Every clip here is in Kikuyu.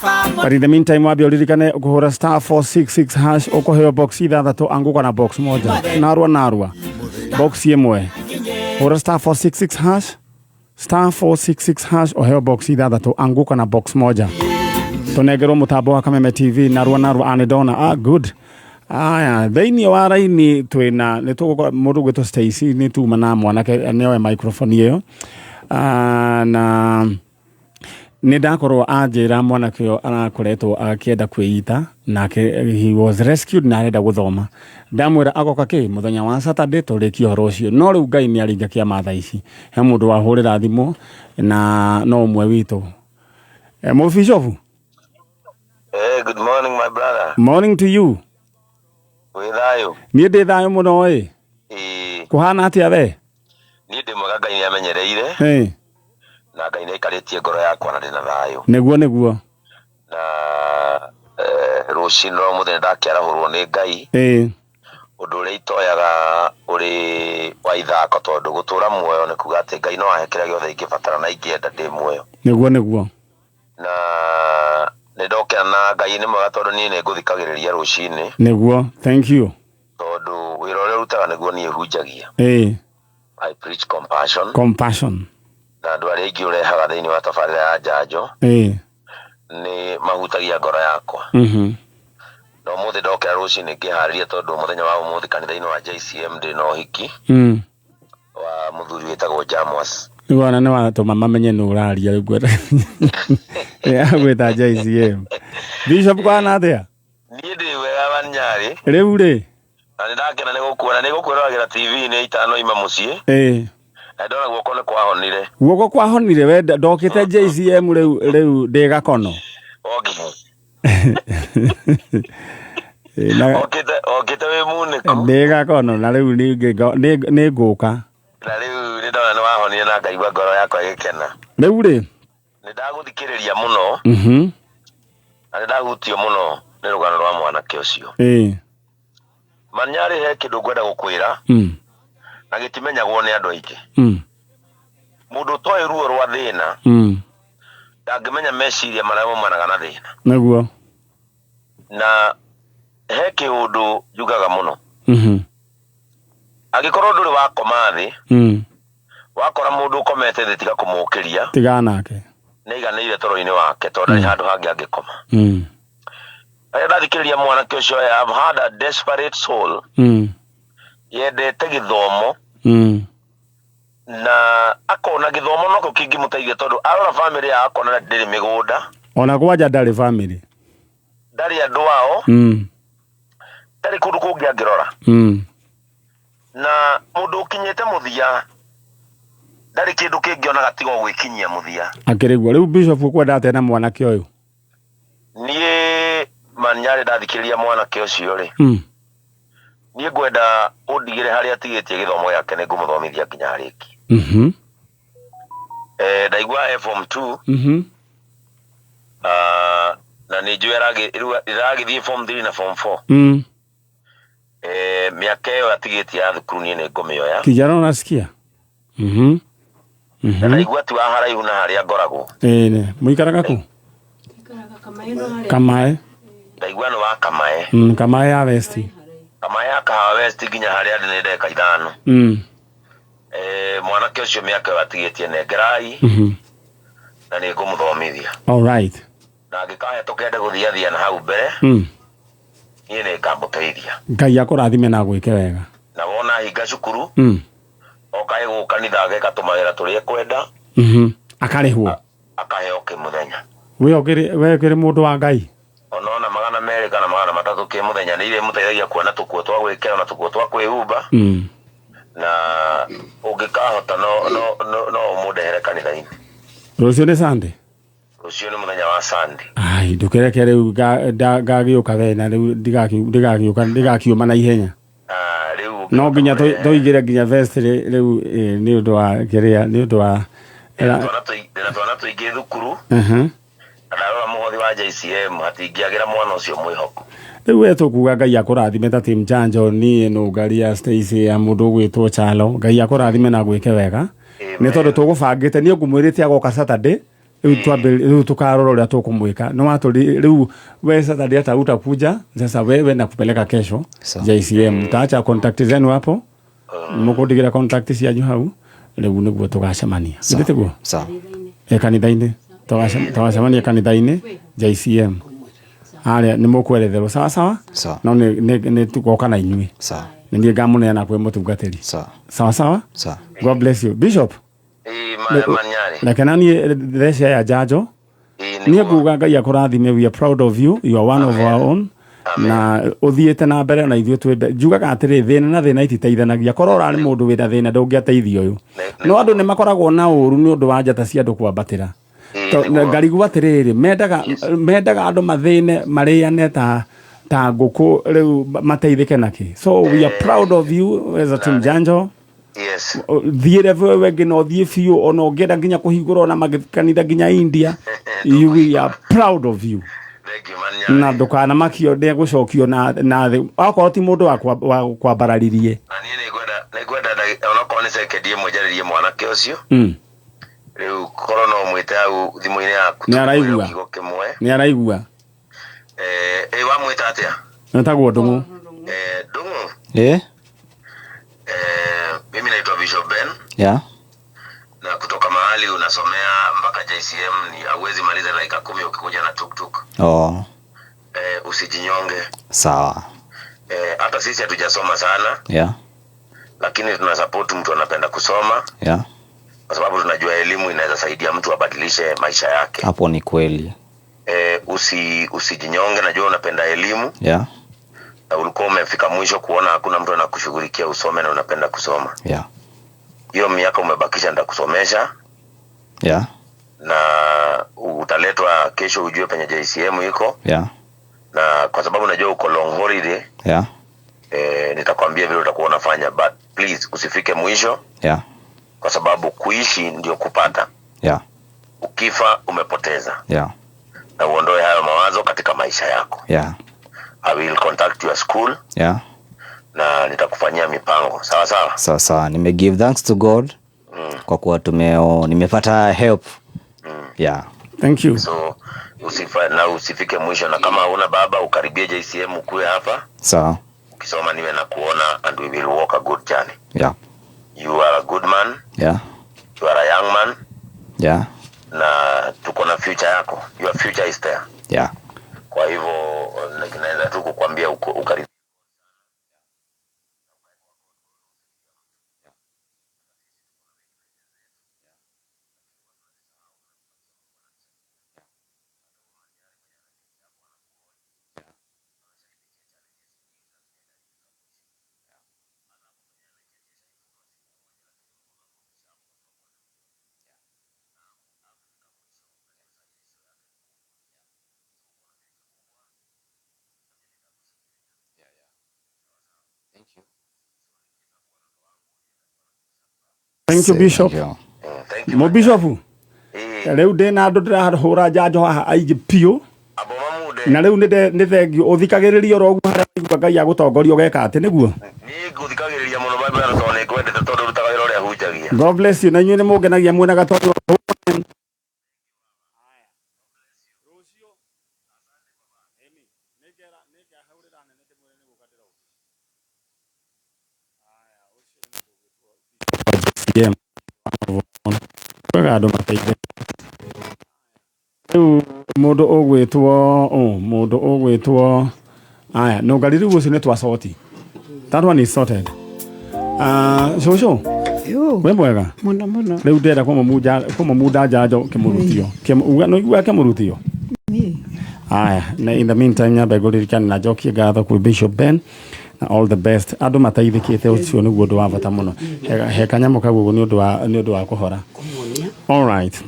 But in the meantime wambe ũririkane kũhũra star 466 hash, ũkũheo box ithathatũ, anguka na box moja narua narua, box ĩmwe. Hũra star 466 hash, star 466 hash, ũheo box ithathatũ, anguka na box moja. Tũnengerwo mũtambo wa Kameme TV narua narua. Anĩndona, ah, good. Aya, thĩinĩ wa raini twĩna nĩ tũgũkorwo mũndũ gwĩtwo Stacy, nĩ tuma na mwanake nĩoe microphone ĩyo. Ah, na nĩ ndakorwo anjĩra mwanake ũyũ arakoretwo akĩenda kwĩita, nake he was rescued na arenda gũthoma. Ndamwĩra agoka kĩ mũthenya wa Saturday tũrĩkie ũhoro ũcio, no rĩu Ngai nĩ aringa kĩama. Thaa ici he mũndũ wahũrĩra thimũ na no ũmwe witũ, e, mũbishofu. Hey, good morning, my brother. Morning to you. Wĩ thayũ? Niĩ ndĩ thayũ mũno ĩ. Ĩĩ. Kũhana atĩa we? Niĩ ndĩ mwega, Ngai nĩ amenyereire na Ngai nĩ aikarĩtie ngoro yakwa na ndĩ na thayũ. Nĩguo. Na rũcinĩ rwa ũmũthĩ nĩ ndakĩarahũrwo nĩ Ngai. Ũndũ ũrĩa itoyaga ũrĩ wa ithako, tondũ gũtũra muoyo nĩ kuga atĩ Ngai no ahe kĩrĩa gĩothe ingĩbatara na ingĩenda ndĩ muoyo. Nĩguo. Na nĩ ndokĩra na Ngai nĩ mwega, tondũ niĩ nĩ ngũthikagĩrĩria rũcinĩ. Nĩguo, thank you. Tondũ wĩra ũrĩa ũrutaga nĩguo niĩ hunjagia. I preach compassion. Compassion. Na andũ arĩa aingĩ ũrehaga thĩinĩ wa tabarĩra ya njanjo nĩ mahutagia ngoro yakwa. Na ũmũthĩ ndokĩra rũcinĩ ngĩharĩria, tondũ mũthenya wa ũmũthĩ kanitha-inĩ wa JCM ndĩ na ũhiki wa mũthuri wĩtagwo Jamwas. Nĩguo, ona nĩ watũma mamenye nĩ ũraria rĩu, ngwenda agwĩta JCM. Bishop, kwana atĩa? Niĩ ndĩ wega, Wanyarĩ. Rĩu rĩ. Na nĩ ndakena nĩ gũkuona, nĩ gũkwĩroragĩra TV-inĩ itanoima mũciĩ. Na ndona guoko nĩ kwahonire. Guoko kwahonire we, ndokĩte JCM rĩu ndĩ gakono. Okĩte wĩ munĩku. Ndĩ gakono na rĩu nĩ ngũka. Na rĩu nĩ ndona nĩ wahonire na ngaigua ngoro yakwa ĩgĩkena. Rĩu rĩ. Nĩ ndagũthikĩrĩria mũno na nĩ ndahutio mũno nĩ rũgano rwa mwanake ũcio. Manyarĩ, he kĩndũ ngwenda gũkwĩra na gĩtimenyagwo nĩ andũ aingĩ. Mũndũ ũtoĩ ruo rwa thĩna ndangĩmenya meciria marĩa maumanaga na thĩna. Na he kĩũndũ njugaga mũno. Angĩkorwo ndũrĩ wakoma thĩ, wakora mũndũ ũkomete thĩ, tiga kũmũkĩria. Tiga nake. Nĩ aiganĩire toro-inĩ wake, tondũ ndarĩ handũ hangĩ angĩkoma. Rĩrĩa ndathikĩrĩria mwanake ũcio, I have had a desperate soul yendete gĩthomo na akona gĩthomo nokĩo kĩngĩmũteithia, tondũ arora famĩlĩ yao akona ndĩrĩ mĩgũnda. Ona kwanja ndarĩ family. Ndarĩ andũ ao, ndarĩ kũndũ kũngĩ angĩrora. Na mũndũ ũkinyĩte mũthia ndarĩ kĩndũ kĩngĩonaga tiga o gwĩkinyia mũthia. Akĩrĩ guo. Rĩu bishop, ũkwenda atĩa na mwanake ũyũ? Niĩ Manyarĩ, ndathikĩrĩria mwanake ũcio rĩ, niĩ ngwenda ũndigĩre harĩa atigĩtie gĩthomo gĩake, nĩ ngũmũthomithia nginya arĩkie. Ndaigua e form 2. Ah, na nĩ njũĩ rĩu ĩragĩthiĩ form 3 na form 4. Mĩaka ĩyo atigĩtie ya thukuru niĩ nĩ ngũmĩoya. Kijana, unasikia? Na ndaigua ti wa haraihu na harĩa ngoragwo. Ĩĩ, mũikaraga kũ? Ikaraga Kamae no harĩa. Kamae. Ndaigua nĩ wa Kamae. Kamae ya West. Kamae ya Kahawa West, nginya harĩa ndĩ nĩ ndagĩka 5. Mwanake ũcio mĩaka ĩyo atigĩtie nengerai na nĩ ngũmũthomithia. All right. Na angĩkahĩtũka ende gũthiathia na hau mbere, niĩ nĩ ngamũteithia. Ngai akũrathime na agwĩke wega. Na wona hinga cukuru, oka ĩgũ kanitha ageka tũmawĩra tũrĩa ekwenda. Akarĩhwo. Akaheo kĩmũthenya. We ũkĩrĩ mũndũ wa Ngai. Onona 200 kana 300 kĩmũthenya nĩ irĩmũteithagia kuona tũkuo twa gwĩkĩra na tũkuo twa kwĩhumba. Na ũngĩkahota no ũmũndehere kanitha-inĩ. Rũciũ nĩ Sunday. Rũciũ nĩ mũthenya wa Sunday. Ai, ndũkereke rĩu ngagĩũka we na rĩu ndigagĩũka, ndigakiuma na ihenya. Ah, rĩu No nginya tũingĩre nginya vest rĩu nĩ ũndũ wa kĩrĩa, nĩ ũndũ wa Ndĩna twana tũingĩ thukuru na ndarora mũhothi wa JCM hatingĩagĩra mwana ũcio mwĩhoko. Rĩu we tũkuga Ngai akũrathime ta team Chanjo, niĩ nũngaria Stacy ya mũndũ ũgwĩtwo Chalo. Ngai akũrathime na gwĩke wega, nĩ tondũ tũgũbangĩte niĩ ngũmwĩrĩte agoka Saturday. Rĩu twambe rĩu tũkarora ũrĩa tũkũmwĩka. Nĩ watũri rĩu we sasa ndiye hata utakuja sasa wewe na kupeleka kesho. Sawa. JCM mtaacha contact zenu hapo, mũkũndigĩra contact cianyu hau rĩu nĩguo tũgacemania. Sawa. Githĩ tiguo? Sawa. E kanitha-inĩ. Tũgacemania kanitha-inĩ JCM harĩa nĩ mũkweretherwo sawa sawa. Sawa. No nĩ tũgoka na inyuĩ. Sawa. Nĩ niĩ ngamũneana kwĩ mũtungatĩri. Sawa. Sawa sawa. Sawa. God bless you, Bishop. Ĩĩ, Manyarĩ. Reke na niĩ thece aya njanjo. Ĩĩ, Niĩ nĩguo. nguga Ngai akũrathime. We are proud of you, you are one of our own, na ũthiĩte na mbere na ithuĩ twĩ mbere. Njugaga atĩrĩ, thĩna na thĩna ititeithanagia. Korwo ũrarĩ mũndũ wĩna thĩna ndũngĩateithia ũyũ. No andũ nĩ makoragwo na ũru nĩ ũndũ wa njata cia andũ kwambatĩra. Ĩĩ, nĩguo. Ngarigwo atĩrĩrĩ, mendaga andũ mathĩne marĩane ta ngũkũ rĩu mateithĩke nakĩ. So we are proud of you as a team Janjo. Yes. Thiĩre wewe nginya ũthiĩ biũ, ona ũngĩenda nginya kũhingũra ona kanitha nginya India. We are proud of you. Thank you, Manyarĩ. Na ndũkanamakio ndegũcokio na thĩ okorwo ti mũndũ wa kwambararirie. Na niĩ nĩngwenda onokorwo nĩ sekendi ĩmwe njarĩrie mwanake ũcio. Rĩu korwo no ũmwĩte hau thimũ-inĩ yaku. Nĩ araigua. Kiugo kĩmwe. Nĩ araigua. Ĩ wamwĩta atĩa? Etagwo Ndũng'ũ. Ndũng'ũ. Mimi naitwa Bishop Ben. Na kutoka mahali unasomea mpaka JCM ni hauwezi maliza dakika 10 ukikuja na tuktuk. Usijinyonge. Sawa. Hata sisi hatujasoma sana. Lakini tuna support mtu anapenda kusoma. Kwa sababu tunajua elimu inaweza saidia mtu abadilishe maisha yake. Hapo ni kweli. Usijinyonge, najua unapenda elimu. Na ulikuwa umefika mwisho kuona hakuna mtu anakushughulikia usome na unapenda kusoma. Hiyo miaka umebakisha nitakusomesha. Na utaletwa kesho ujue penye JCM iko. Na kwa sababu najua uko long holiday. Nitakwambia vile utakuwa unafanya, but please usifike mwisho. Kwa sababu kuishi ndio kupata. Ukifa umepoteza. Na uondoe hayo mawazo katika maisha yako. I will contact your school. Na nitakufanyia mipango. Sawa sawa? Sawa sawa. Nime give thanks to God. Kwa kuwa nimepata help. Thank you. So na usifike mwisho, na kama huna baba ukaribie JCM ukue hapa. Sawa. Ukisoma niwe na kuona, and we will walk a good journey. You are a good man. You are a young man. Na tuko na future yako. Your future is there. Kwa hivyo naweza tu kukwambia ukaribie. Thank you, Bishop. Thank you. Thank you. Mo Bishop. Rĩu ndĩna andũ ndĩrahũra njanjo haha aingĩ biũ. Abo mamude. Na rĩu nĩ thengio ũthikagĩrĩria oro ũguo harĩa waigua Ngai agũtongoria ũgeka atĩ nĩguo? Niĩ ngũthikagĩrĩria mũno Bible na tondũ nĩngwendete tondũ ũrutaga wĩra ũrĩa hunjagia. God bless you. Na inyuĩ nĩ mũngenagia mwĩna gatondũ. Kwega andũ mateithie. Rĩu mũndũ ũgwĩtwo, mũndũ ũgwĩtwo, aya, no ngari rĩu ũcio nĩ twasoti. That one is sorted. Cũcũ, wĩ mwega? Mũno mũno. Rĩu ndĩrenda kũmũmunda njanjo kĩmũrutio. Uga no igua kĩmũrutio? Niĩ. Aya, na in the meantime nyambe ngũririkane na njokie ngatho kwĩ Bishop Ben na all the best. Andũ mateithĩkĩte, ũcio nĩguo ũndũ wa bata mũno. He kanyamũ kau ũguo nĩ ũndũ wa kũhora. All right.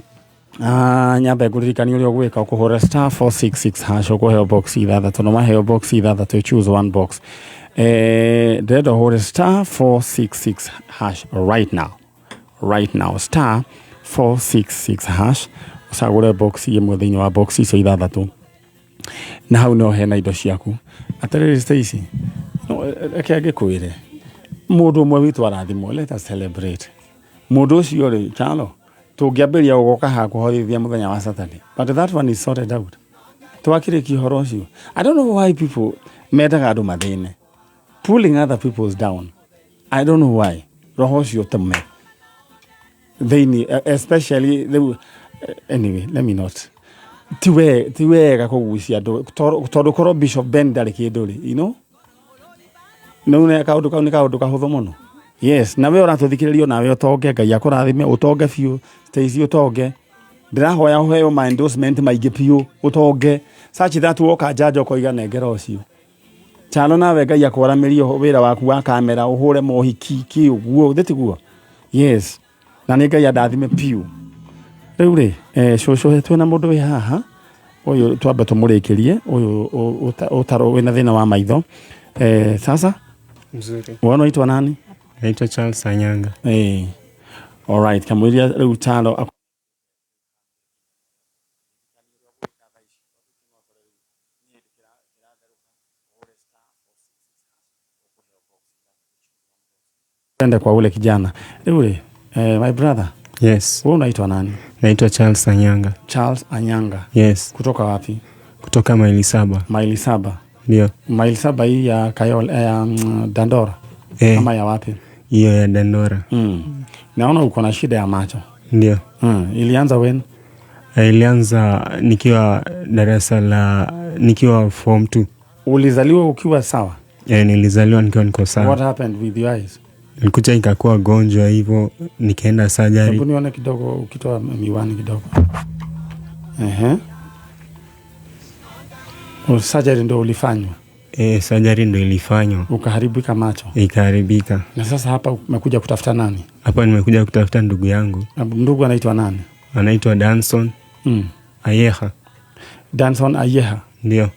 Nyambe ngũririkanie ũrĩa ũgwĩka, ũkũhũra star 466 hash, ũkũheo box ithathatũ, no maheo box ithathatũ, choose one box. Ndĩrenda ũhũre star 466 hash right now. Right now, star 466 hash, ũcagũre box ĩmwe thĩinĩ wa box icio ithathatũ. Na hau no hena indo ciaku. Atĩrĩrĩ Stacy, no, reke ngĩkwĩre, mũndũ ũmwe witũ arathimwo, let us celebrate. Mũndũ ũcio rĩ, Chalo, Tũngĩambĩrĩria gũgoka haha kũhoithia mũthenya wa Saturday, but that one is sorted out. Twakĩrĩkia ũhoro ũcio. I don't know why people mendaga andũ mathĩne, pulling other people's down. I don't know why. Roho ũcio ũtũme thĩinĩ, especially rĩu, anyway, let me not. Ti wega kũgucia andũ, tondũ korwo Bishop Ben ndarĩ kĩndũ rĩ, you know, nĩu nĩ kaũndũ kau nĩ kaũndũ kahũthũ mũno. Yes, nawe ũratũthikĩrĩria, nawe ũtonge, Ngai akũrathime, ũtonge biũ. Stacy, ũtonge. Ndĩrahoya ũheo ma endorsement maingĩ biũ, ũtonge such that woka njanja ũkoiga nengera ũcio. Chalo, nawe Ngai akwaramĩrie wĩra waku wa kamera, ũhũre mohiki kĩ ũguo thĩ tiguo. Yes, na nĩ Ngai andathime biũ. Rĩu rĩ, cũcũ, twĩna mũndũ wĩ haha ũyũ, twambe tũmũrĩkĩrie ũyũ ũtarwo wĩna thĩna wa maitho. Sasa Mzuri. Wewe unaitwa nani? Naitwa Charles Anyanga. Alright, kamwĩria rĩu Chalo Twende kwa ule kijana. Rĩu rĩ, my brother, Yes. wewe unaitwa nani? Naitwa Charles Anyanga. Charles Anyanga. Yes. Kutoka wapi? Kutoka maili 7. Maili 7. Ndio. Maili 7 hii ya Kayole, ya Dandora. Ama ya wapi? Hiyo ya Dandora. Naona uko na shida ya macho. Ndio. Ilianza when? Ilianza nikiwa darasa la, nikiwa form 2. Ulizaliwa ukiwa sawa? Nilizaliwa nikiwa niko sawa. What happened with your eyes? Nilikuja nikakuwa gonjwa hivyo, nikaenda surgery. Hebu nione kidogo ukitoa miwani kidogo. O, surgery ndio ulifanywa? Surgery ndio ilifanywa. Ukaharibika macho? Ikaharibika. Na sasa hapa umekuja kutafuta nani? Hapa nimekuja kutafuta ndugu yangu. Ndugu anaitwa nani? Anaitwa Danson Ayeha. Danson Ayeha? Ndio.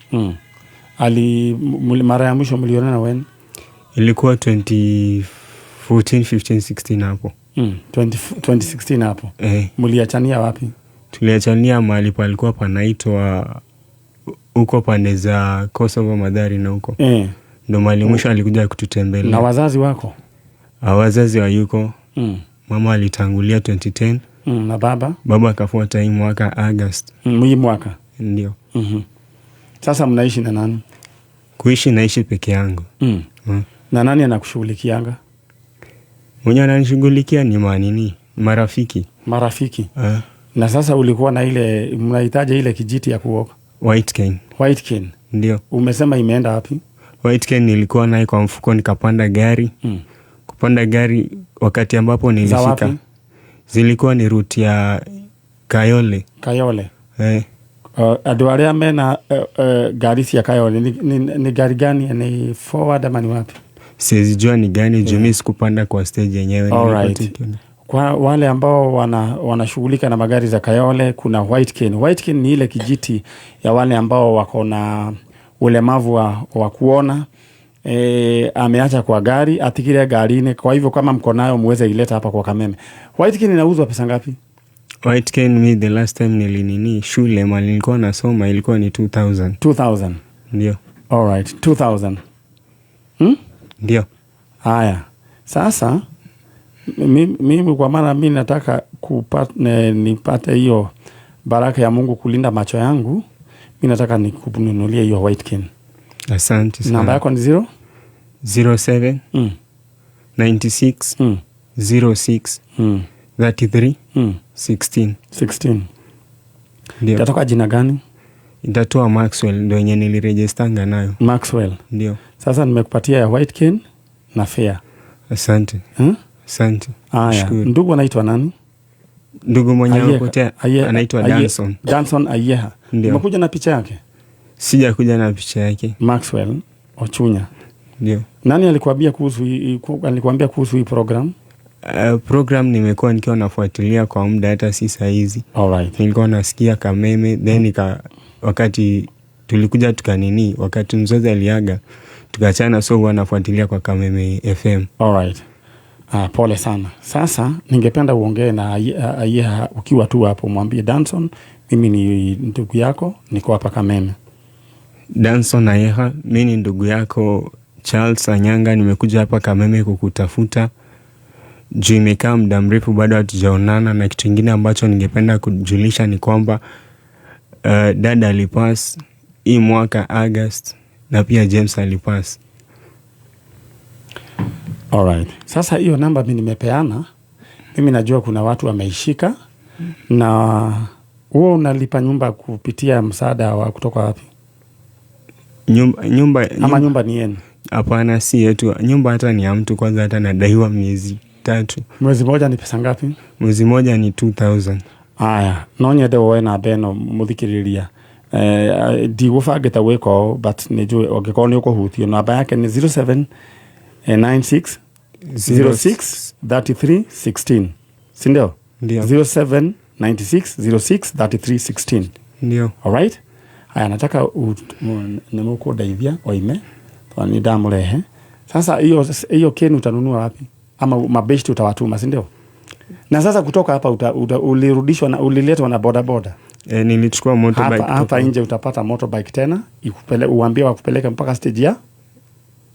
Mara ya mwisho mlionana when? Ilikuwa 2014, 15, 16 hapo. 2016 hapo. Mliachania wapi? Tuliachania mahali palikuwa panaitwa huko pande za Kosovo, Mathari na huko. Ndio mahali mwisho alikuja kututembelea. Na wazazi wako? Wazazi wa yuko. Mama alitangulia 2010. Na baba? Baba akafuata hii mwaka August. Hii mwaka? Ndio. Sasa mnaishi na nani? Kuishi naishi peke yangu. Na nani anakushughulikianga? Mwenye ananishughulikia ni manini? Marafiki. Marafiki. Na sasa ulikuwa na ile mnahitaji ile kijiti ya kuoka? White cane. White cane. Ndio. Umesema imeenda wapi? White cane nilikuwa naye kwa mfuko, nikapanda gari. Kupanda gari wakati ambapo Za nilifika. wapi? Zilikuwa ni route ya Kayole. Kayole. Andũ arĩa mena ngari cia Kayole ni gari gani? Ni forward ama ni wapi? Siwezi jua ni gani juu mimi sikupanda kwa stage yenyewe. Nilikuwa tu nikiona. Kwa wale ambao wanashughulika na magari za Kayole, kuna White cane. White cane ni ile kijiti ya wale ambao wako na ulemavu wa kuona. Ameacha kwa gari, atikire garini. Kwa hivyo kama mko nayo muweze ileta hapa kwa Kameme. White cane inauzwa pesa ngapi? White cane mi the last time nilinini shule mali nilikuwa nasoma ilikuwa ni 2000. 2000. Ndio. All right, 2000. Ndio. Haya. Sasa mimi kwa maana mimi nataka nipate hiyo baraka ya Mungu kulinda macho yangu, mimi nataka nikununulie hiyo white cane. Asante sana. Namba yako ni 0? 07 96 06 33 16. 16. Ndio. Itatoka jina gani? Itatoa Maxwell, ndio yenye nilirejestanga nayo. Maxwell. Ndio. Sasa nimekupatia ya white cane na fair. Asante. Asante. Haya. Shukuru. Ndugu anaitwa nani? Ndugu mwenye Ayeha. amepotea anaitwa Danson. Danson Ayeha. Ndio. Umekuja na picha yake? Sijakuja na picha yake. Maxwell Ochunya. Ndio. Nani alikuambia kuhusu hii, alikuambia kuhusu hii program? Program nimekuwa nikiwa nafuatilia kwa muda, hata si saa hizi. Nilikuwa nasikia Kameme, then wakati tulikuja tukanini, wakati mzazi aliaga tukachana, so huwa nafuatilia kwa Kameme FM. Pole sana. Sasa ningependa uongee na Ayeha ukiwa tu hapo, mwambie Danson, mimi ni ndugu yako, niko hapa Kameme. Danson Ayeha, mimi ni ndugu yako Charles Anyanga, nimekuja hapa Kameme kukutafuta. Juu imekaa muda mrefu bado hatujaonana. Na kitu ingine ambacho ningependa kujulisha ni kwamba dada alipass hii mwaka August, na pia James alipass. Alright. Sasa hiyo namba mimi nimepeana, mimi najua kuna watu wameishika. Na huo unalipa nyumba kupitia msaada wa kutoka wapi? Nyumba, Ama nyumba ni yenu? Hapana, si yetu. Nyumba hata ni ya mtu kwanza, hata nadaiwa miezi 3. Mwezi moja ni pesa ngapi? Mwezi moja ni 2000. Aya, no nyende woe namba ĩno mũthikĩrĩria. Ndigũbangĩte gwĩka ũũ, but nĩnjũĩ ũngĩkorwo nĩ ũkũhutio. Namba yake nĩ 07 96 06 33 16. Si ndio? Ndio. 07 96 06 33 16. Ndio. Alright? Aya, nataka nĩmũkũndeithia oime tondũ nĩ ndamũrehe. Sasa hiyo keni utanunua wapi? Ama mabeshti utawatuma, si ndio? Na sasa kutoka hapa ulirudishwa na uliletwa na boda boda. Nilichukua motorbike Hapa kutoka nje utapata motorbike tena, uambie wakupeleke mpaka stage ya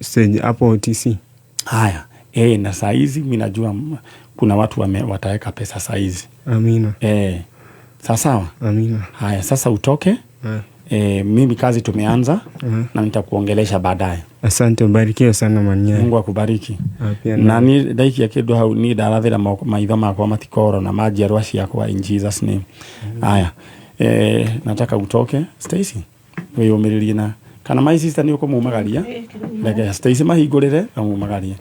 stage hapo OTC. Haya. Na saa hizi mimi najua kuna watu wataweka pesa saa hizi. Amina. Sawa sawa? Amina. Haya, sasa utoke. Mimi kazi tumeanza na nitakuongelesha baadaye. Asante, ubarikiwe sana Manyai. Mungu akubariki. Pia Na na ni ndaikia kindu hau ni ndarathira maitho makwa matikoro na manjiarwa ciakwa in Jesus name. Haya. Nataka utoke Stacy. Wiyumiririe na kana my sister ni ukumumagaria. Reke Stacy mahingurire amumagarie.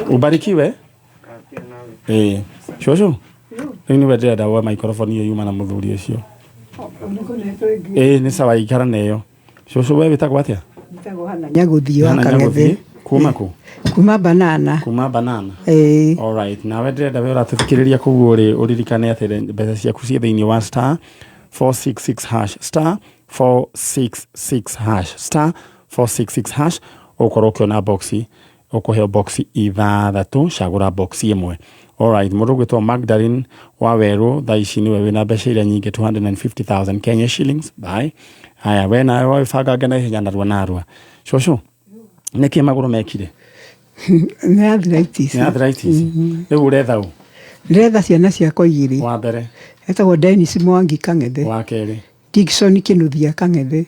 Ubarikiwe. Shosho. Riu niwe ndĩrenda woe microphone iyo yuma na mũthuri ũcio. Nĩ sawa ikara neyo. Shosho, we wĩtagwo atĩa? Njĩtagwo Hana Nyagũthiĩ wa Hana Kang'ethe. Nyagũthiĩ. Kuma kũ? Kuma Banana. Kuma Banana. All right. Nawe ndĩrenda we ũratũthikĩrĩria kũu ũrĩ ũririkane atĩ mbeca ciaku ciĩ thĩinĩ wa star 466 hash, star 466 hash, star 466 hash, ũkorwo ũkĩona boxi, ũkũheo boxi ithathatũ, cagũra boxi ĩmwe. All right, mũndũ ũgwĩtwo Magdalene wa Werũ thaa ici nĩwe wĩna mbeca iria nyingĩ 250,000 Kenya shillings. Bye. Haya, we nawe wĩbangange na ihenya narua narua. Cũcũ, nĩkĩ magũrũ mekire? Nĩ arthritis. Nĩ arthritis. Rĩu ũretha ũ? Ndĩretha ciana ciakwa igĩrĩ. Wa mbere. Etagwo Dennis Mwangi Kang'ethe. Wa kerĩ. Dickson Kinuthia Kang'ethe.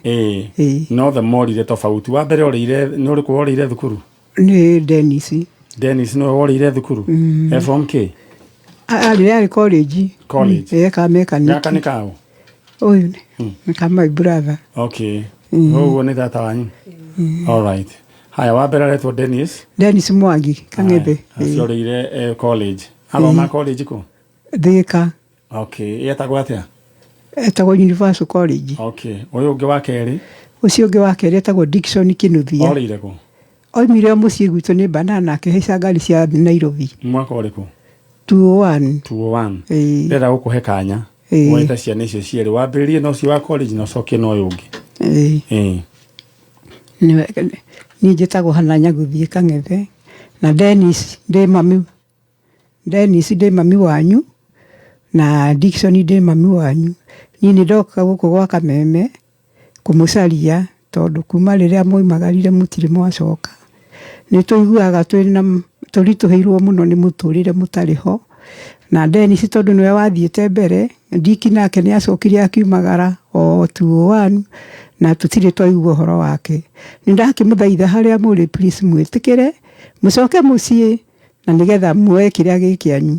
No the morire tofauti. Wa mbere ũrĩire, nĩ ũrĩkũ worĩire thukuru? Nĩ Dennis. Dennis nĩwe worĩire thukuru? Form K? Arĩ college. College. Eka mechanic. Gaka nĩ kaũ? Ũyũ nĩ ka my brother. Okay. Ũguo nĩ tata wanyu? All right. Haya, wa mbere aretwo Dennis. Dennis Mwangi Kang'ethe. Acio ũrĩire college. Athoma college kũ? Thika. Okay. Etagwo atĩa? Etagwo Universal College. Okay. Ũyũ ũngĩ wa kerĩ? Ũcio ũngĩ wa kerĩ etagwo Dickson Kinuthia. Orĩire kũ? Oimire o mũciĩ gwitũ nĩ Banana akĩhaica ngari cia Nairobi. Mwaka ũrĩkũ? 201. 201. Ndĩrenda gũkũhe kanya. Woete ciana icio cierĩ. Wambĩrĩrie na ũcio wa college na ũcokie na ũyũ ũngĩ. Niĩ njĩtagwo Hana Nyagũthiĩ Kang'ethe. Na Dennis ndĩ mami. Dennis ndĩ mami wanyu. Na Dickson ndĩ mami wanyu. Niĩ nĩ ndoka gũkũ gwa Kameme kũmũcaria tondũ kuma rĩrĩa mwoimagarire mũtirĩ mwacoka. Nĩ tũiguaga tũritũhĩirwo mũno nĩ mũtũrĩre mũtarĩ ho. Na Dennis tondũ nĩwe wathiĩte mbere, Dick nake nĩ acokire akiumagara o 201 na tũtirĩ twaigua ũhoro wake. Nĩ ndakĩmũthaitha harĩa mũrĩ, please mwĩtĩkĩre mũcoke mũciĩ na nĩgetha muoe kĩrĩa gĩ kĩanyu.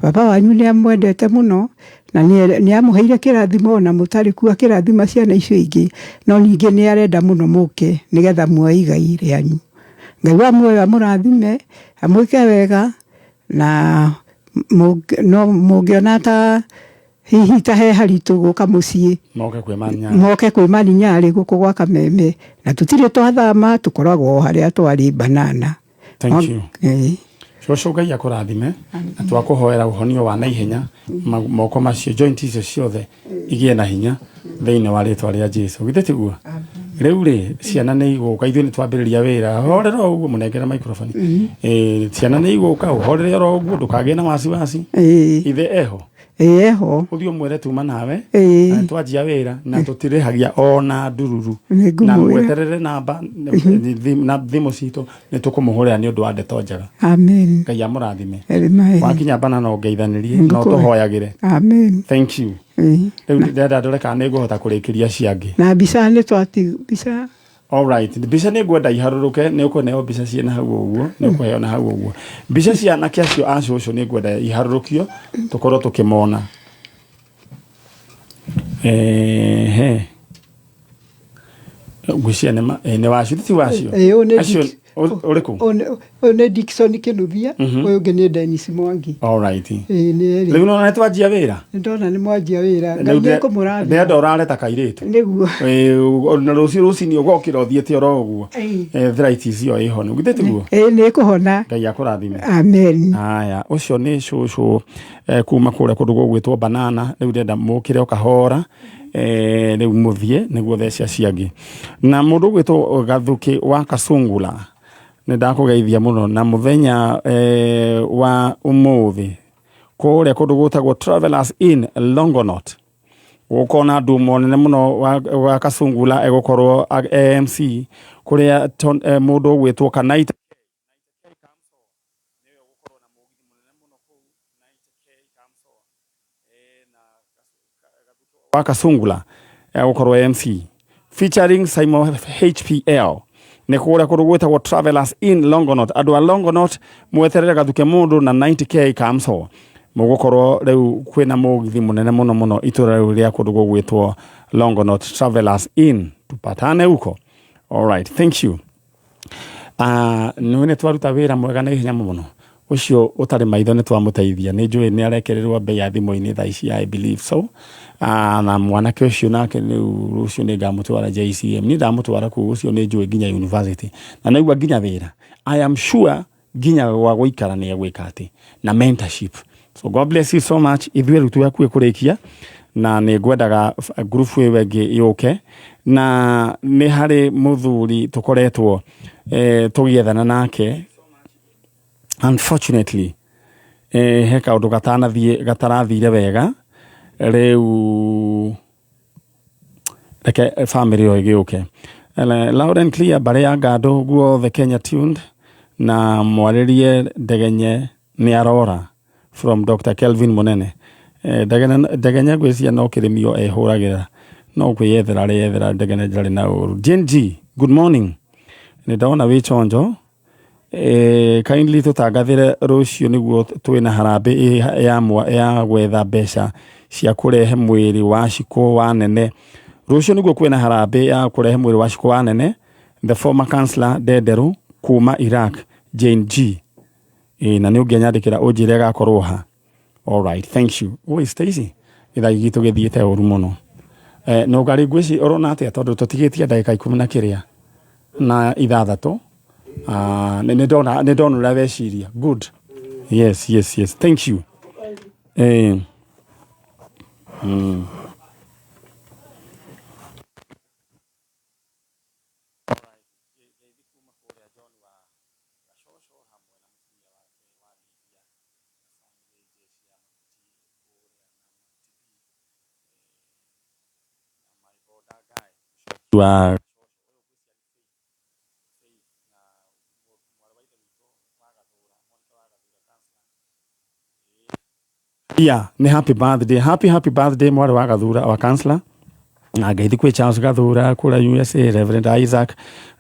Baba wanyu nĩ amwendete mũno na nĩ amũheire kĩrathimo ona mũtarĩ kuo akĩrathima ciana icio ingĩ, no ningĩ nĩ arenda mũno mũke nĩgetha muoe igai rĩanyu. Ngai wa muoyo amũrathime, amwĩke wega, na no mũngĩona ta hihi ta he haritũ gũka mũciĩ, Moke kwĩ Maninyarĩ. Moke kwĩ Maninyarĩ gũkũ gwa Kameme, na tũtirĩ twathama, tũkoragwo o harĩa twarĩ Banana. Thank you. Cũcũ, Ngai akũrathime na twakũhoera ũhonio wa naihenya, moko macio, joint icio ciothe igĩe na hinya thĩinĩ wa rĩtwa rĩa Jesu. Githĩ tiguo? Rĩu rĩ, ciana nĩ igũka, ithuĩ nĩ twambĩrĩria wĩra. Horera o ũguo, mũnengere microphone. Ciana nĩ igũka, ũhorere oro ũguo, ndũkagĩe na wasiwasi. Ithe eho? Ĩĩ eho. Ũthiĩ ũmwĩre tuma nawe. Ĩĩ. Na nĩtwanjia wĩra na tũtirĩhagia ona ndururu. Nĩngũmwĩra. Na mweterere namba na thimũ citũ nĩtũkũmũhũrĩra nĩ ũndũ wa ndeto njega. Amen. Ngai amũrathime. Amen. Wakinya bana no ngeithanĩrie no Ngũkũhe. tũhoyagĩre. Amen. Thank you. Ĩĩ. Rĩu ndĩrenda ndore kana nĩngũhota kũrĩkĩria ciangĩ. Na mbica nĩ twati mbica. Alright, mbica nĩ ngwenda iharũrũke, nĩ ũkũneo mbica ciĩna hau ũguo, nĩ ũkũheo na hau ũguo. Mbica cia anake acio a cũcũ nĩ ngwenda iharũrũkio, tũkorwo tũkĩmona. Ehe. Ngwĩciria nĩ ma- nĩ wacio, ti wacio? Ĩĩ, ũyũ nĩ Acio, Dick- ũrĩkũ? Ũyũ nĩ Dickson Kĩnuthia, ũyũ ũngĩ nĩ Dennis Mwangi. Alright. Ĩĩ nĩ erĩ. Rĩu nona nĩ twanjia wĩra? Nĩ ndona nĩ mwanjia wĩra. Ngai Rĩu nĩ ekũmũrathima. ndĩrenda ũrare ta kairĩtu. Nĩguo. Ĩĩ, na rũciũ rũcinĩ ũgokĩra ũthiĩte oro ũguo. Ĩĩ. Arthritis ĩyo ĩho nĩ githĩ tiguo? Ĩĩ nĩ ĩkũhona. Ngai akũrathime. Amen. Haya, ũcio nĩ cũcũ kuma kũrĩa kũndũ gũgwĩtwo banana. Rĩu ndĩrenda mũkĩre o kahora rĩu mũthiĩ nĩguo thece acio angĩ. Na mũndũ ũgwĩtwo Gathukĩ wa Kasungula nĩ ndakũgeithia mũno na mũthenya wa ũmũthĩ kũrĩa kũndũ gwĩtagwo Travelers Inn Longonot gũkona ndumo nene mũno wa, wa Kasungula egũkorwo AMC kũrĩa mũndũ ũgwĩtwo Kanaita wa Kasungula egũkorwo MC featuring Simon HPL nĩ kũrĩa kũndũ gwĩtagwo Travelers in Longonot. Andũ a Longonot mweterere gathuke mũndũ na 90k kamso mũgũkorwo rĩu kwĩna mũgithi mũnene mũno mũno itũra rĩu rĩa kũndũ gũgwĩtwo Longonot Travelers Inn. Tupatane huko. All right, thank you. Nĩ nĩ twaruta wĩra mwega na ihenya mũno. Ũcio ũtarĩ maitho nĩ twamũteithia. Nĩ njũĩ nĩ arekererwo mbei ya thimũ-inĩ thaa ici, I believe so. Na mwanake ũcio nake rĩu rũciũ nĩ ngamũtwara JCM. Niĩ ndamũtwara kũu ũcio nĩ njũĩ nginya university. Na naigua nginya wĩra. I am sure nginya gwa gũikara nĩ egwĩka atĩ. Na mentorship. So God bless you so much. Ithuĩ rĩu twĩ hakuhĩ kũrĩkia. Na nĩ ngwendaga group ĩyo ĩngĩ yũke. Na nĩ harĩ mũthuri tũkoretwo tũgĩethana nake. Unfortunately, he kaũndũ gatanathiĩ gatarathire wega. Rĩu reke family ĩyo ĩgĩũke. Loud and clear mbarĩ ya Ngandũ guothe Kenya tuned na mwarĩrie Ndegenye nĩ arora from Dr. Kelvin Munene. Ndegenye ngwĩciria no kĩrĩmio ehũragĩra no kwĩyethera areyethera Ndegenye ndarĩ na ũru. Jane G, good morning. Nĩ ndona wĩ chonjo. Kindly tũtangathĩre rũciũ nĩguo twĩna harambĩ ya gwetha mbeca cia kũrehe mwĩrĩ wa Shiko wa Nene. Rũciũ nĩguo kwĩna harambĩ ya kũrehe mwĩrĩ wa Shiko wa Nene, the former councillor Ndenderũ kuma Iraq, Jane G. Na nĩ ũngĩanyandĩkĩra ũnjĩre agakorwo ha. All right, thank you. Oi Stacy, gĩthagi gitũ gĩthiĩte ũru mũno. No ngari ngwĩci ũrona atĩa tondũ tũtigĩtie ndagĩka ikũmi na kĩrĩa na ithathatũ. Nĩ ndona ũrĩa weciria. Good. Yes, yes, yes. Thank you. Wa Yeah, ni happy birthday. Happy happy birthday mwarĩ wa Gathura wa counselor. Na ngeithi kwĩ Charles Gathura kũrĩa USA, Reverend Isaac,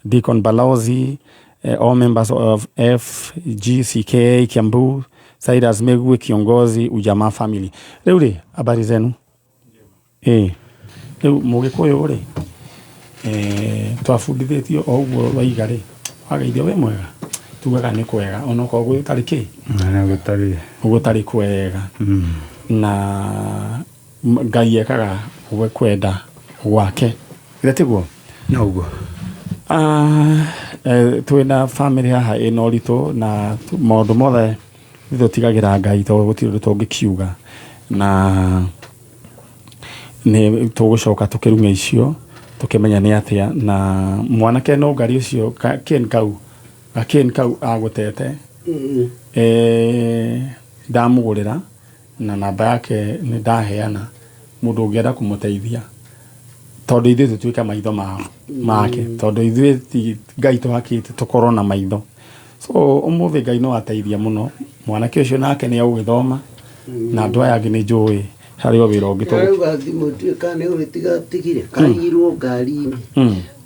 Deacon Balozi, all members of FGCK Kiambu, Cyrus Megwe kiongozi Ujamaa family. Rĩu rĩ, habari zenu? Rĩu mũgĩkũyũ rĩ, twabundithĩtio o ũguo waiga rĩ, wageithio wĩ mwega, tugaga nĩ kwega, onokorwo gũtarĩ kĩ? Na gũtarĩ. Gũtarĩ kwega. Na Ngai ekaga kwenda gwake. Githĩ tiguo? Noguo. Twĩna family haha ĩna ũritũ na maũndũ mothe tũtigagĩra Ngai tondũ gũtirĩ ũndũ tũngĩkiuga. Na nĩ tũgũcoka tũkĩrume icio tũkĩmenya nĩ atĩa. Na mwanake no ngari ũcio Ken kau, Ken kau agũtete. Ndamũgũrĩra Na namba yake nĩ ndaheana, mũndũ ũngĩenda kũmũteithia, tondũ ithuĩ tũtuĩke maitho mao make, tondũ ithuĩ ti Ngai tũhakĩte tũkorwo na maitho. So ũmũthĩ Ngai no ateithia mũno mwanake ũcio, nake nĩ agũgĩthoma, na andũ aya angĩ nĩ njũĩ harĩ o wĩra ũngĩ tũgũ Arauga thimũ ndiũĩ kana nĩ ũrĩtiga tigire kaiyirwo ngari-inĩ.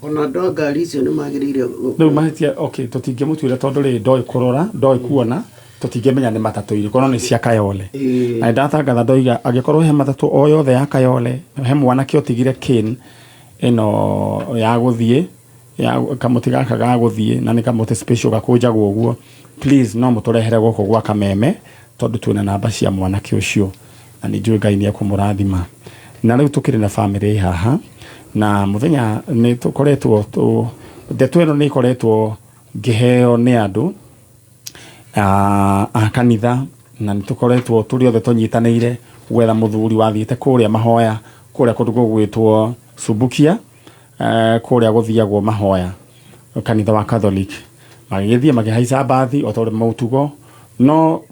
Ona andũ a ngari icio nĩ magĩrĩire Rĩu mahĩtia, okay, tũtingĩmũtuĩra tondũ rĩ ndoĩ kũrora, ndoĩ kuona, tũtingĩmenya nĩ matatũ irĩkũ, no nĩ cia Kayole. Na nĩndatangatha ndoiga angĩkorwo he matatũ o yothe ya Kayole he mwanake ũtigire cane ĩno ya gũthiĩ ya kamũtĩ gaka ga gũthiĩ, na nĩ kamũtĩ special gakũnjagwo ũguo, please no mũtũrehere gũkũ gwa Kameme, tondũ twĩna namba cia mwanake ũcio na nĩ njũĩ Ngai nĩ ekũmũrathima. Na rĩu tũkĩrĩ na famĩlĩ haha, na mũthenya nĩ tũkoretwo tũ ndeto ĩno nĩ ĩkoretwo ngĩheo nĩ andũ a kanitha, na nĩ tũkoretwo tũrĩ othe tũnyitanĩire gwetha mũthuri wathiĩte kũrĩa mahoya kũrĩa kũndũ gũgwĩtwo Subukia, kũrĩa gũthiagwo mahoya kanitha wa Catholic. Magĩgĩthiĩ makĩhaica mbathi o ta ũrĩa mũtugo, no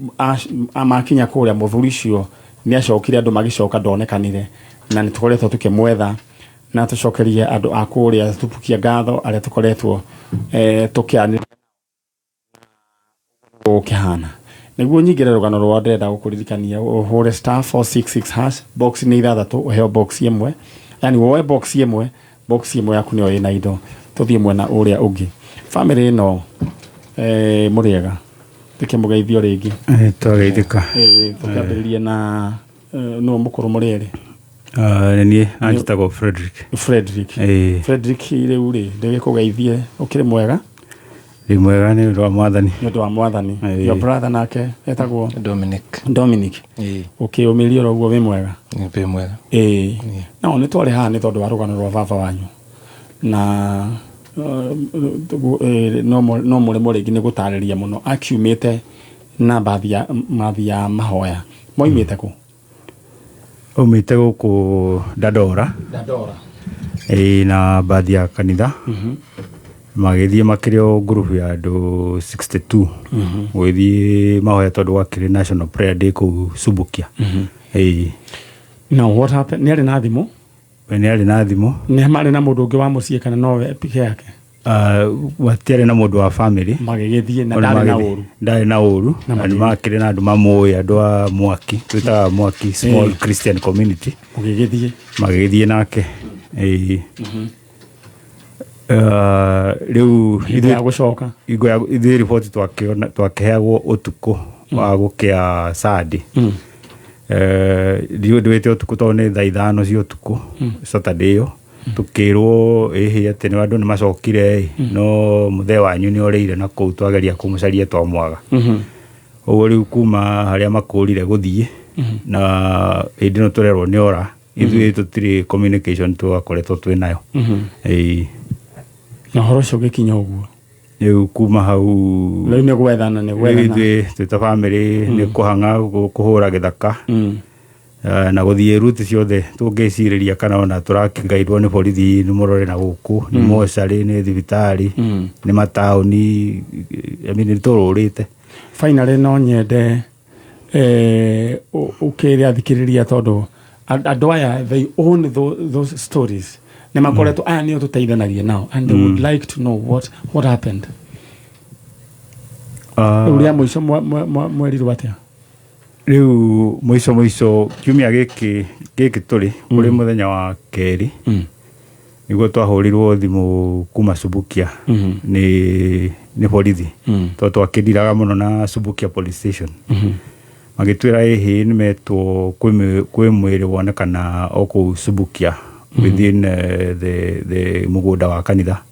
makinya kũrĩa mũthuri ũcio nĩ acokire, andũ magĩcoka ndonekanire, na nĩ tũkoretwo tũkĩmwetha. Na tũcokerie andũ a kũrĩa Subukia ngatho arĩa tũkoretwo tũkĩaranĩria gũkĩhana. Nĩguo nyingĩre rũgano rwa, ndĩrenda gũkũririkania ũhũre *466#, box nĩ ithathatũ, ũheo box ĩmwe, yani woe box ĩmwe, box ĩmwe yaku nĩyo ĩna indo. Tũthiĩ mwena ũrĩa ũngĩ, famĩlĩ ĩno, mũrĩega? Tũkĩmũgeithio rĩngĩ. Twageithĩka. Tũkĩambĩrĩrie na nũũ mũkũrũ mũrĩ erĩ? Nĩ niĩ anjĩtagwo Frederick. Frederick. Ĩĩ. Frederick, rĩu rĩ ndĩgĩkũgeithie, ũkĩrĩ mwega? Ndĩ mwega nĩ ũndũ wa Mwathani. Nĩ ũndũ wa Mwathani. Ĩĩ. Your brother nake etagwo? Dominic. Dominic. Ĩĩ. Ũkĩũmĩria oro ũguo, wĩ mwega? Wĩ mwega. Ĩĩ, no nĩ twarĩ haha nĩ tondũ wa rũgano rwa baba wanyu, na no mũrĩmo rĩngĩ nĩ gũtarĩria mũno akiumĩte na mbathi ya mathi ya mahoya. Moimĩte kũ? Aumĩte gũkũ Dandora. Dandora. Ĩĩ, na mbathi ya kanitha. Magĩthiĩ makĩrĩ o ngurubu ya andũ 62 gũgĩthiĩ mahoya, tondũ gwakĩrĩ National Prayer Day kũu Subukia. Ĩĩ. Now what happened? Nĩ arĩ na thimũ? We nĩ arĩ na thimũ. Nĩ marĩ na mũndũ ũngĩ wa mũciĩ kana nowe peke yake? Matiarĩ na mũndũ wa family. Magĩgĩthiĩ na Ona ndarĩ na magĩthiĩ. ũru? Ndarĩ na ũru. Na Na nĩ magĩthiĩ. makĩrĩ na andũ mamũĩ, andũ a mwaki, twĩtaga mwaki small Christian community. Mũgĩgĩthiĩ. Magĩgĩthiĩ nake. Ĩĩ. Rĩu Hingo ya gũcoka? Hingo ya ithuĩ riboti twakĩheagwo ũtukũ wa gũkĩa Sunday. Ndiũĩ ndwĩte ũtukũ tondũ nĩ thaa 5 cia ũtukũ Saturday ĩyo, tũkĩrwo ĩhĩ atĩ nĩ andũ nĩ macokire ĩ, no mũthee wanyu nĩ orĩire na kũu, twageria kũmũcaria twamwaga. Ũguo rĩu kuma harĩa makũrire gũthiĩ na hĩndĩ ĩno tũrerwo nĩ ora, ithuĩ tũtirĩ communication twakoretwo twĩ nayo. Ĩĩ. Na ũhoro ũcio ũgĩkinya ũguo? Rĩu kuma hau Rĩu nĩ gwethana, nĩ rĩu gwethana. Ithuĩ twĩ ta family nĩ kũhang'a kũhũra gĩthaka na gũthiĩ ruti ciothe tũngĩcirĩria, kana ona tũrakĩgairwo nĩ borithi nĩ mũrore na gũkũ nĩ mocarĩ, nĩ thibitarĩ, nĩ mataũni, I mean, nĩ tũrũrĩte. Finally, no nyende ũkĩre athikĩrĩria, tondũ andũ aya they own those stories, nĩ makoretwo aya nĩo tũteithanagia nao, and they would like to know what happened. Rĩu rĩa mũico mwerirwo atĩa? Rĩu mũico mũico kiumia gĩkĩ gĩkĩ tũrĩ kũrĩ mũthenya wa kerĩ nĩguo twahũrirwo thimũ kuma Subukia nĩ borithi, tondũ twakĩndiraga mũno na Subukia police station. Magĩtwĩra ĩhĩ nĩ metwo kwĩ mwĩrĩ wonekana o kũu Subukia within the mũgũnda wa kanitha,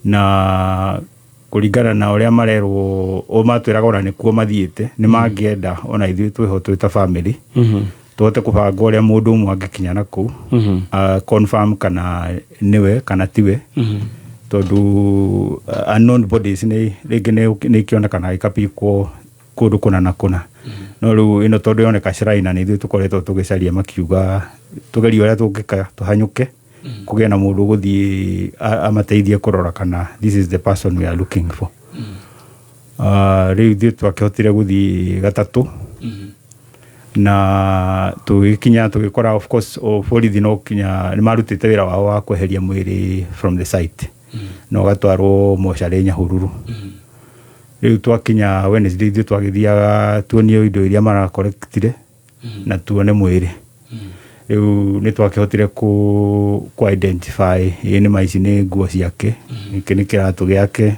na kũringana na ũrĩa marerwo o matwĩraga ona nĩkuo mathiĩte, nĩ mangĩenda ona ithuĩ twĩho twĩ ta family tũhote kũbanga ũrĩa mũndũ ũmwe angĩkinya na kũu confirm kana nĩwe kana tiwe, tondũ unknown bodies nĩ rĩngĩ nĩ ikĩonekana ikapikwo kũndũ kũna na kũna. No rĩu ĩno tondũ yoneka shrine na nĩ ithuĩ tũkoretwo tũgĩcaria, makiuga tũgerie ũrĩa tũngĩka tũhanyũke kũgĩe na mũndũ ũgũthiĩ amateithie kũrora kana this is the person we are looking for. Rĩu ithuĩ twakĩhotire gũthiĩ gatatũ. Na tũgĩkinya tũgĩkora, of course, o borithi no kinya nĩ marutĩte wĩra wao wa kweheria mwĩrĩ from the site na ũgatwarwo mocarĩ Nyahururu. Rĩu twakinya Wednesday, ithuĩ twagĩthiaga tuonio indo iria marakorektire na tuone mwĩrĩ. Rĩu nĩ twakĩhotire ku identify, ĩ nĩ ma ici nĩ nguo ciake, gĩkĩ nĩ kĩratũ gĩake.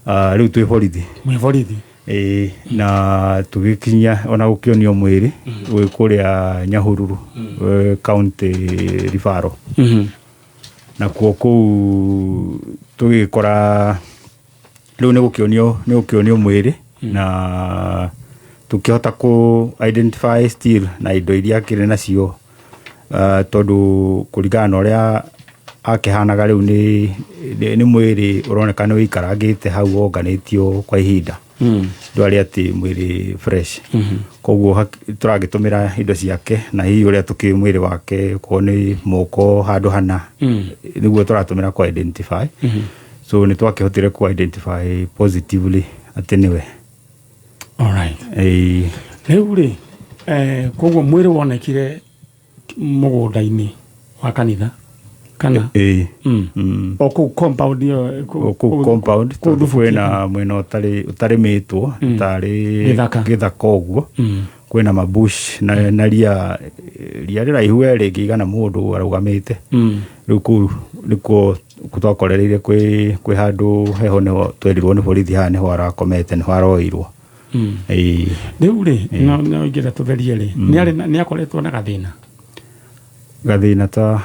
Ah, rĩu twĩ borithi. Mwĩ borithi. Ĩĩ, na tũgĩkinya ona gũkĩonio mwĩrĩ gwĩ kũrĩa Nyahururu, county referral. Nakuo kũu tũgĩkora rĩu nĩ gũkĩonio mwĩrĩ na tũkĩhota kũ identify still na indo iria akĩrĩ nacio, tondũ kũringana na ũrĩa akĩhanaga rĩu nĩ mwĩrĩ ũroneka nĩ wĩikarangĩte hau wonganĩtio kwa ihinda, ndwarĩ atĩ mwĩrĩ fresh. Koguo tũragĩtũmĩra indo ciake na hihi ũrĩa tũkĩũĩ mwĩrĩ wake, okorwo nĩ moko handũ hana, nĩguo tũratũmĩra kũ identify. So nĩ twakĩhotire kũ identify positively atĩ nĩwe. Alright. Ĩĩ. Rĩu rĩ, koguo mwĩrĩ wonekire mũgũnda-inĩ wa kanitha kana? Ĩĩ. O kũu compound ĩyo? O kũu compound, kũu tondũ Thubukia. kwĩna mwena ũtarĩmĩtwo tarĩ Gĩthaka. Gĩthaka ũguo. Kwĩna mabush na ria rĩraihu we rĩngĩigana mũndũ arũgamĩte. Rĩu kũu nĩkuo twakorereire kwĩ handũ heho, nĩho twerirwo nĩ borithi haha nĩho arakomete, nĩho aroirwo. Ĩĩ. Rĩu rĩ, no ingĩenda tũtherie rĩ, nĩ akoretwo na gathĩna? Gathĩna ta?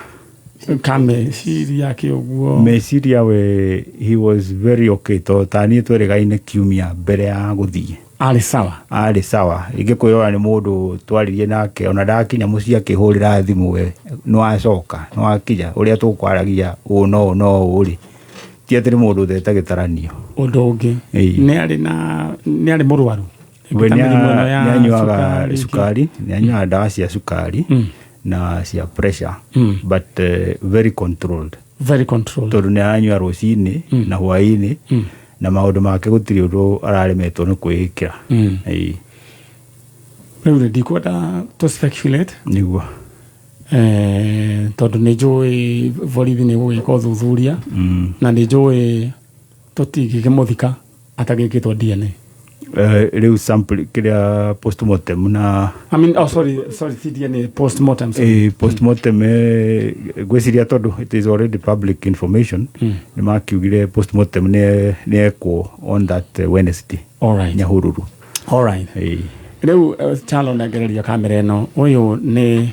Ka meciria kĩ ũguo. Meciria, we he was very okay, to ta niĩ twerĩgaine kiumia mbere ya gũthiĩ. Arĩ sawa? Arĩ sawa. Ingĩkwĩrora nĩ mũndũ twaririe nake, ona ndakinya mũciĩ akĩhũrĩra thimũ, we nĩwacoka, nĩwakinya, ũrĩa tũkwaragia ũũ no ũũ no ũũ rĩ, ti atĩ nĩ mũndũ ũtete gĩtaranio. Ũndũ ũngĩ, Ĩĩ. nĩ arĩ mũrwaru? We Ta mĩrimũ ĩno ya nĩanyuaga cukari? Cukari, nĩanyuaga ndawa cia cukari na cia pressure, but very controlled. Very controlled. Tondũ nĩ aranyua rũcinĩ na hwaĩ-inĩ na maũndũ make gũtirĩ ũndũ araremetwo nĩ kwĩĩkĩra. Ĩĩ. Rĩu rĩ, ndikwenda to speculate. Nĩguo. Tondũ nĩ njũĩ borithi nĩ gũgĩka ũthuthuria na nĩ njũĩ tũtingĩkĩmũthika atagĩkĩtwo DNA. Rĩu sample kĩrĩa postmortem na I mean, oh, sorry, sorry, ti DNA, postmortem, sorry. Postmortem, ngwĩciria tondũ it is already public information, nĩ makiugire postmortem nĩ ekwo on that Wednesday. Alright. Nyahururu. Alright. Ĩĩ. Rĩu Chalo, nengereria kamera ĩno. Ũyũ nĩ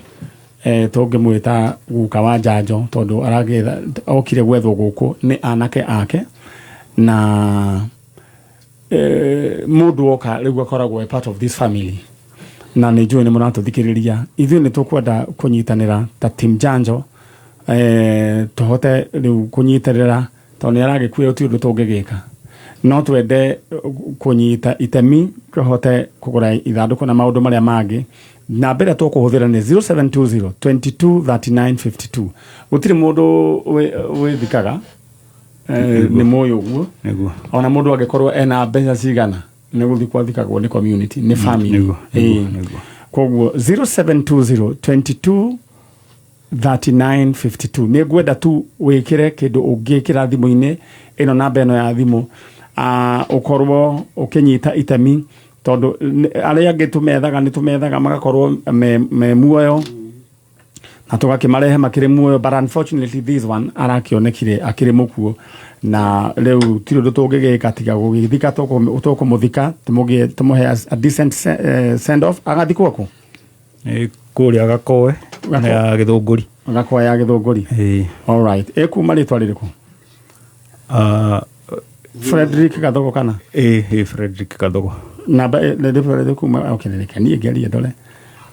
tũngĩmwĩta guka wa njanjo, tondũ aragĩtha okire gwethwo gũkũ nĩ anake ake na mũndũ oka rĩu akoragwo a part of this family, na nĩ njũĩ nĩ mũratũthikĩrĩria. Ithuĩ nĩ tũkwenda kũnyitanĩra ta team Janjo, tũhote rĩu kũnyitĩrĩra, tondũ nĩ aragĩkua, ti ũndũ tũngĩgĩka, no twende kũnyita itemi tũhote kũgũra ithandũkũ na maũndũ marĩa mangĩ. Namba ĩrĩa tũkũhũthĩra nĩ 0720 22 39 52. Gũtirĩ mũndũ wĩthikaga, nĩ mũĩ ũguo. Nĩguo. Ona mũndũ angĩkorwo ena mbeca cigana, nĩ gũthikwo athikagwo nĩ community, nĩ family. Nĩguo, nĩguo. Koguo 0720 22 3952, nĩ ngwenda tu wĩkĩre kĩndũ ũngĩkĩra thimũ-inĩ ĩno, namba ĩno ya thimũ, ũkorwo ũkĩnyita itemi, tondũ arĩa angĩ tũmethaga nĩ tũmethaga magakorwo me muoyo na tũgakĩmarehe makĩrĩ muoyo, but unfortunately this one arakĩonekire akĩrĩ mũkuũ, na rĩu tirĩ ũndũ tũngĩgĩka tiga gũgĩthika. Tũkũmũthika, tũmũhe a decent send off. Agathikwo kũ? Kũrĩa Gakoe ya Gĩthũngũri. Gakoe ya Gĩthũngũri. Ĩĩ. Alright, ĩkuma rĩtwa rĩrĩkũ? Frederick Gathogo kana? Ĩĩ, Frederick Gathogo. Namba rĩtwa kuma, okay, reke niĩ ngerie ndore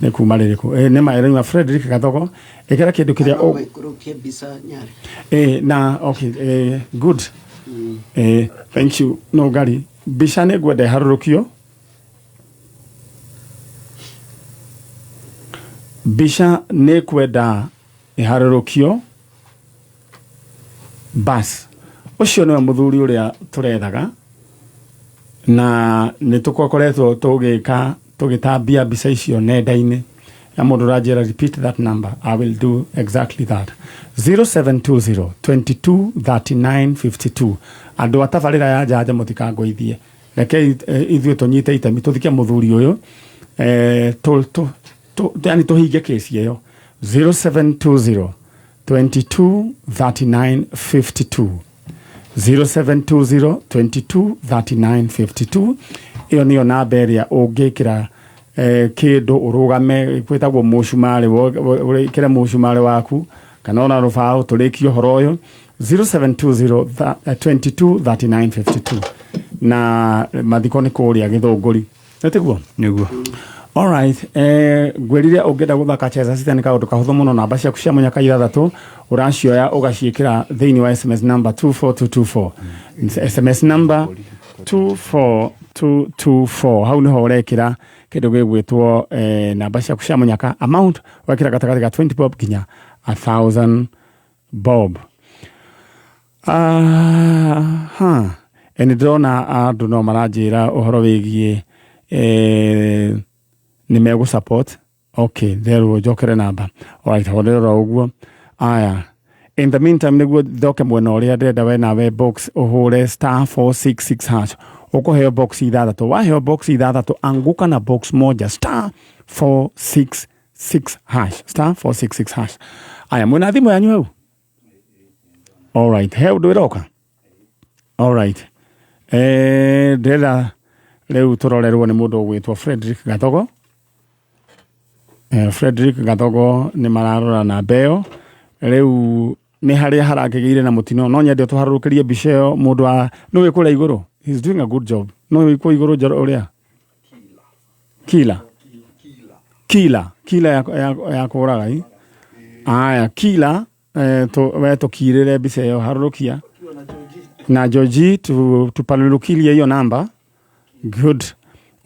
nĩ kuma rĩrĩkũ. Nĩ ma ĩrauma Frederick Gathogo. Ĩkĩra kĩndũ kĩrĩa Ũikũrũkie mbica nyarĩ. Na okay, good, thank you. No ngari mbica nĩ ngwenda ĩharũrũkio, mbica nĩ kwenda ĩharũrũkio. Bas, ũcio nĩwe mũthuri ũrĩa tũrethaga na nĩ tũkoretwo tũgĩka. Tũgĩtambia mbica icio nenda-inĩ ya mũndũ ũranjĩra, "Repeat that number." I will do exactly that. 0720 22 39 52. Andũ a tabarĩra ya Njanja, mũtikangũithie. Rekei ithuĩ tũnyite itemi, tũthike mũthuri ũyũ, yani tũhinge kĩci ĩyo. 0720 22 39 52, 0720 22 39 52. Ĩyo nĩyo namba ĩrĩa ũngĩkĩra kĩndũ ũrũgame kwĩtagwo mũcumarĩ, wĩkĩre mũcumarĩ waku kana ona rũbaũ, tũrĩkie ũhoro ũyũ. 0720 22 39 52. Na mathiko nĩ kũrĩa Gĩthũngũri, nĩtiguo? Nĩguo. Alright, ngwĩrire ũngĩenda gũthaka Cheza Sita nĩ kaũndũ kahũthũ mũno. Namba ciaku cia mũnyaka ithathatũ ũracioya, ũgaciĩkĩra thĩinĩ wa SMS number 24224, SMS number 24224. Hau nĩho ũrekĩra kĩndũ gĩgwĩtwo namba ciaku cia mũnyaka. Amount wekĩra gatagatĩ ga 20 bob nginya 1000 bob. Ha nĩ ndĩrona andũ no maranjĩra ũhoro wĩgiĩ nĩ megũ support. Okay, therwo njokere namba. Alright, horera ũguo. Aya, in the meantime, nĩguo ndoke mwena ũrĩa ndĩrenda we nawe box, ũhũre star 466 hash, ũkũheo box ithathatũ. Waheo box ithathatũ, anguka na box moja. Star 466 hash, star 466 hash. Aya, mwĩna thimũ yanyu hau? Alright, he ũndũ ĩroka. Alright, ndĩrenda rĩu tũrorerwo nĩ mũndũ ũgwĩtwo Frederick Gathogo. Frederick Gathogo nĩ mararora namba ĩyo. Rĩu nĩ harĩa harakĩgĩire na mũtino. No nyende tũharũrũkĩrie mbica ĩyo. Mũndũ wa nĩ wĩ kũrĩa igũrũ, he's doing a good job. No wĩ kũu igũrũ njoro ũrĩa kila kila kila ya kũraga i. Aya, kila we tũkirĩre mbica ĩyo, harũrũkia na Georgie tupalurukirie hiyo namba. Good.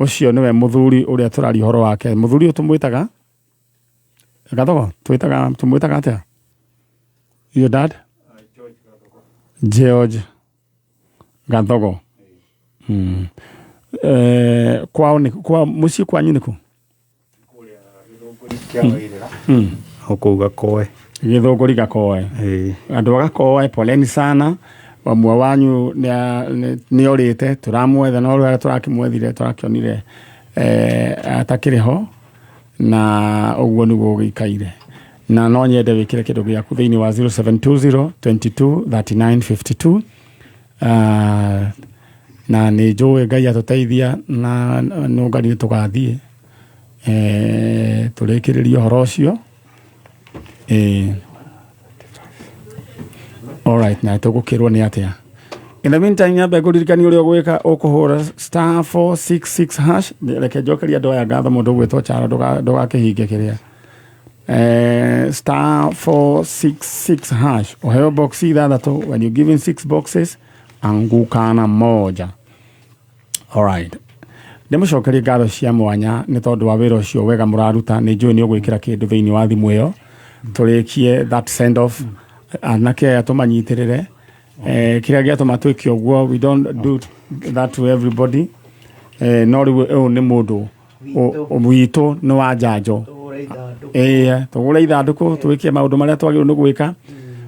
Ũcio nĩwe mũthuri ũrĩa tũraria ũhoro wake. Mũthuri ũyũ tũmwĩtaga Gathogo, twĩtaga, tũmwĩtaga atĩa? Your dad, George Gathogo. Kwao nĩ kwa mũciĩ kwanyu nĩ kũ? O kũu Gakoe. Gĩthũngũri, Gakoe. Ĩĩ. Andũ a Gakoe, poleni sana. Ũmwe wanyu nĩ orĩte, tũramwetha, no rĩrĩa tũrakĩmwethire tũrakĩonire atakĩrĩ ho, na ũguo nĩguo gũikaire. Na no nyende wĩkĩre kĩndũ gĩaku thĩinĩ wa 0720 22 39 52. Na nĩ njũĩ Ngai atũteithia na nũngani nĩ tũgathiĩ tũrĩkĩrĩrie ũhoro ũcio. Alright, na tũgũkĩrwo nĩ atĩa? In the meantime, nyambe ngũririkanie ũrĩa ũgwĩka. Ũkũhũra star 466 hash. Reke njokerie andũ aya ngatho. Mũndũ ũgwĩtwo Charo, ndũgakĩhinge kĩrĩa. Star 466 hash, ũheo box ithathatũ. When you given six boxes, anguka na moja. Alright, ndĩmũcokerie ngatho cia mwanya nĩ tondũ wa wĩra ũcio wega mũraruta. Nĩ njũĩ nĩ ũgwĩkĩra kĩndũ thĩinĩ wa thimũ ĩyo, tũrĩkie that send off. Anake aya tũmanyitĩrĩre. Kĩrĩa gĩatũma twĩke ũguo, we don't do that to everybody. No rĩu ũyũ nĩ mũndũ witũ, nĩ wa njanjo. Ĩĩ, tũgũre ithandũkũ, twĩke maũndũ marĩa twagĩrĩirwo nĩ gwĩka.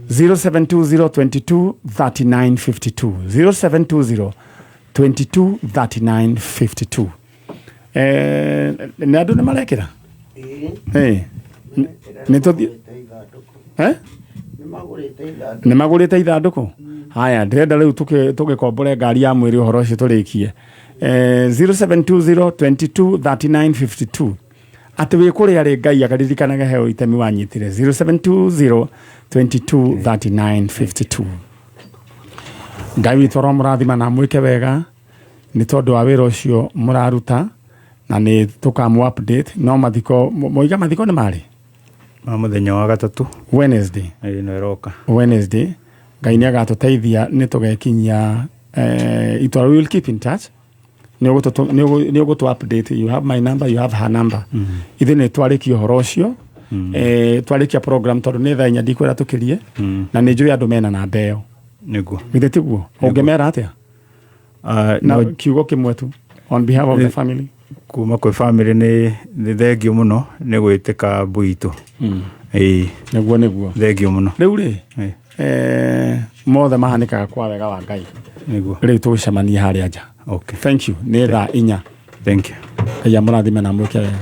0720 22 39 52, 0720 22 39 52. Nĩ andũ nĩ marekĩra. Nĩ tũthiĩ. Nĩ magũrĩte ithandũkũ. Haya, ndĩrenda rĩu tũgĩkombore ngari ya mwĩrĩ, ũhoro ũcio tũrĩkie. 0720 22 39 52. Atĩ wĩ kũrĩa rĩ, Ngai akaririkanage heo itemi wanyitire. 0720 22 39 52. Ngai witũ aromũrathima na mwĩke wega nĩ tondũ wa wĩra ũcio mũraruta, na nĩ tũkamũ update. No mathiko moiga mathiko nĩ marĩ Ma mũthenya wa gatatũ. Wednesday. Ĩno ĩroka. Wednesday. Ngai nĩ agatũteithia, nĩ tũgekinyia itwara. We will keep in touch. Nĩ ũgũtũ update. You have my number, you have her number. Ithuĩ nĩ twarĩkia ũhoro ũcio, twarĩkia program, tondũ nĩ thaa 4, ndikwĩra tũkĩrie, na nĩ njũĩ andũ mena namba ĩyo. Nĩguo. Githĩ tiguo? Ũngĩmera atĩa na no, kiugo kĩmwe tu on behalf of the family? Kuma kwĩ family nĩ nĩ thengio mũno nĩ gwĩtĩka mbui itũ. Ĩĩ. Nĩguo nĩguo. Thengio mũno. Rĩu rĩ, Ĩĩ. Mothe mahanĩkaga kwa wega wa Ngai. Nĩguo. Rĩu tũgũcemania harĩa nja. Okay. Thank you. Nĩ thaa 4. Thank you. Ngai amũrathime na amwĩke wega.